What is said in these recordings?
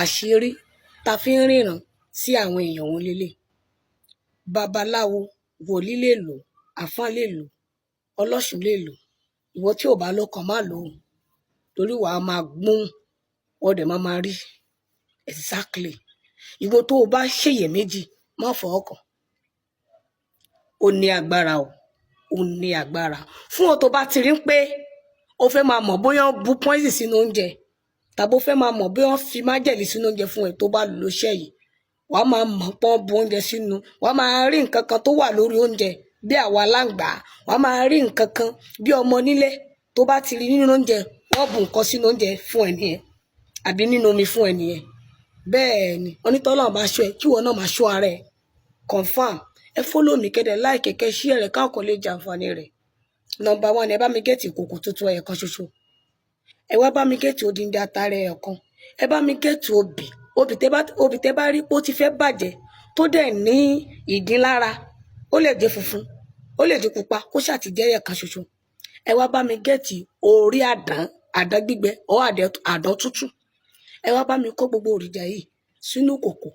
Àṣírí tá fi ń ríran sí àwọn èèyàn òun lélẹ̀. Babaláwo, wòlíì lè lò, àfáà lè lò, ọlọ́ṣun lè lò. Ìwọ tí ò bá lọ́kàn, má lò ó, torí wàá máa gbóhùn, wọ́n dẹ̀ máa máa rí. Exactly. Ìwọ tó o bá ṣèyẹ̀méjì, má fọwọ́ kàn. Ó ní agbára o, ó ní agbára. Fún ọ tó bá ti rí pé o fẹ́ máa mọ̀ bóyá wọ́n bu poison sínú oúnjẹ, tàbí o fẹ́ máa mọ̀ bóyá wọ́n fi májèlé sínú oúnjẹ fún ẹ, tó bá lo iṣẹ́ yìí, wàá máa mọ̀ pọ́n bu oúnjẹ sínú. Wàá máa rí nǹkan kan tó wà lórí oúnjẹ bí àwa aláǹgbá. Wàá máa rí nǹkan kan bí ọmọ nílé. Tó bá ti rí nínú oúnjẹ, wọ́n bu nǹkan sínú oúnjẹ fún ẹ nìyẹn, àbí nínú omi fún ẹ nìyẹn. Bẹ́ẹ̀ ni onítọ́lọ́run bá ṣọ́ ẹ, kí ìwọ náà máa ṣọ́ ara ẹ. Confam. Ẹ follow mi, kẹ́ dẹ̀ like, kẹ́ share rẹ̀ káwọn kan lè jàǹfààní rẹ̀. Number one, ẹ bá mi get ìkòkò tuntun ẹ̀ẹ̀kan ṣoṣo. Ẹ wá bá mi get odindi atare ẹ̀ẹ̀kan. Ẹ bá mi get obì. Obì tẹ́ bá rí pé ó ti fẹ́ bàjẹ́, tó dẹ̀ ní ìdín lára, ó lè jẹ́ funfun, ó lè jẹ́ pupa, kó ṣáà ti jẹ́ ẹ̀ẹ̀kan ṣoṣo. Ẹ wá bá mi get orí àdán, àdán gbígbẹ ọ àdán tútù. Ẹ wá bá mi kó gbogbo èròjà yìí sínú kòkò.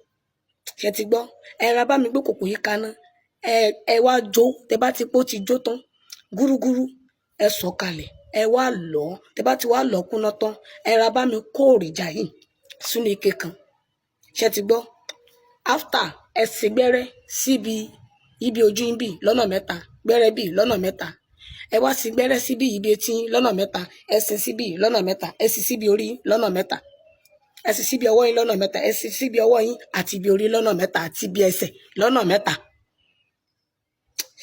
Ṣe ti gbọ́? Ẹ ra bá mi gbé kòkò yìí kaná. Ẹ wá jó. Tẹ́ bá ti pé ó ti jó tán gúrúgúrú, ẹ sọ̀ kalẹ̀, ẹ wá lọ̀. Tẹ́ bá ti wá lọ̀ kúnná tán, ẹ ra bá mi kó èròjà yìí sínú ike kan. Ṣe ti gbọ́? After, ẹ sì gbẹ́rẹ́ síbi ibi ojú yín bì lọ́nà mẹ́ta, gbẹ́rẹ́ bì lọ́nà mẹ́ta. Ẹ wá sí gbẹ́rẹ́ síbi ibi etí yín lọ́nà mẹ́ta. Ẹ sì síbi lọ́nà mẹ́ta. Ẹ sì síbi orí lọ́nà mẹ́ta. Ẹ sì síbi ọwọ́ yín lọ́nà mẹ́ta. Ẹ sì síbi ọwọ́ yín àti ibi orí lọ́nà mẹ́ta àti ibi ẹsẹ̀ lọ́nà mẹ́ta.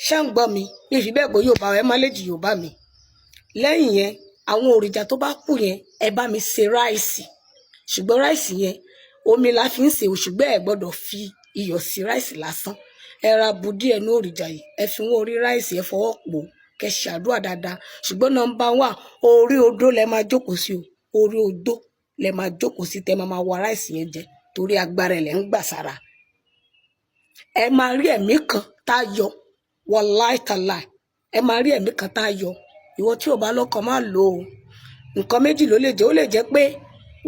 Ṣé ń gbọ́ mi? Mi fi bẹ́ẹ̀ gbọ́ Yorùbá, ẹ má lè jì Yorùbá mi. Lẹ́yìn yẹn, àwọn òrìjà tó bá kù yẹn, ẹ bá mi ṣe rice. Ṣùgbọ́n rice yẹn, omi la fi ń sè o, ṣùgbọ́n ẹ gbọ́dọ̀ fi iyọ̀ sí rice lásán. Ẹ ra bu díẹ̀ ní òrìjà yìí, ẹ fi wọ́n orí rice, ẹ fọwọ́ pò, kẹ́ ṣàdúrà dáadáa. Ṣùgbọ́n number one, orí odó lẹ máa jókòó sí o. Orí odó lẹ máa jókòó sí, tẹ máa máa wá rice yẹn jẹ, torí agbára ẹ̀ lẹ́ ń gbà sára. Ẹ máa rí ẹ̀mí kan tá a yọ. Wàláì tàláì, ẹ máa rí ẹ̀mí kan tá a yọ. Ìwọ tí ò bá lọ́kàn, má lò ó. Nǹkan méjì ló lè jẹ́. Ó lè jẹ́ pé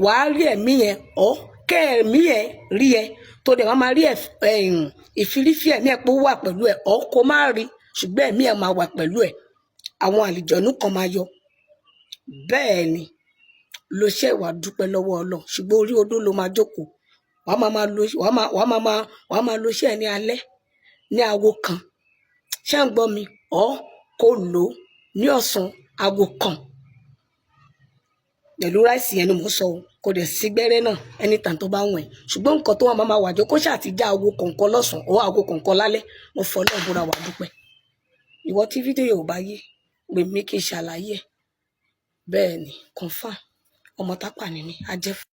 wàá rí ẹ̀mí yẹn, ọ́ kẹ́ ẹ̀mí yẹn rí ẹ, tó dẹ̀ máa rí ìfirífí ẹ̀mí ẹ̀ pé ó wà pẹ̀lú ẹ̀, ọ́ kó má rí, ṣùgbọ́n ẹ̀mí ẹ̀ máa wà pẹ̀lú ẹ̀. Àwọn àlìjọ̀nú kan máa yọ. Bẹ́ẹ̀ ni lo ṣe wà. Dúpẹ́ lọ́wọ́ Ọlọ́run. Ṣùgbọ́n orí odó ló máa jókòó. Wàá máa lo iṣẹ́ ní alẹ́ ní aago 1. Ṣé ń gbọ́ mi? Ọ́ kó lò ó ní ọ̀sán aago 1 pẹ̀lú rice yẹn ni mò ń sọ o. Kò dẹ̀ sí gbẹ́rẹ́ náà anytime tó bá wọ̀n ẹ́. Ṣùgbọ́n nǹkan tó wà máa máa wàjọ, kó ṣáà ti já aago kọ̀ọ̀kan lọ́sàn-án ọ̀ aago kọ̀ọ̀kan lálẹ́. Mo fọ́ náà búra, wà dúpẹ́. Ìwọ tí fídíò yóò bá yé, pè mí kí n ṣàlàyé ẹ̀. Bẹ́ẹ̀ ni, confam. Ọmọ tápà ni mí, á jẹ́ fún.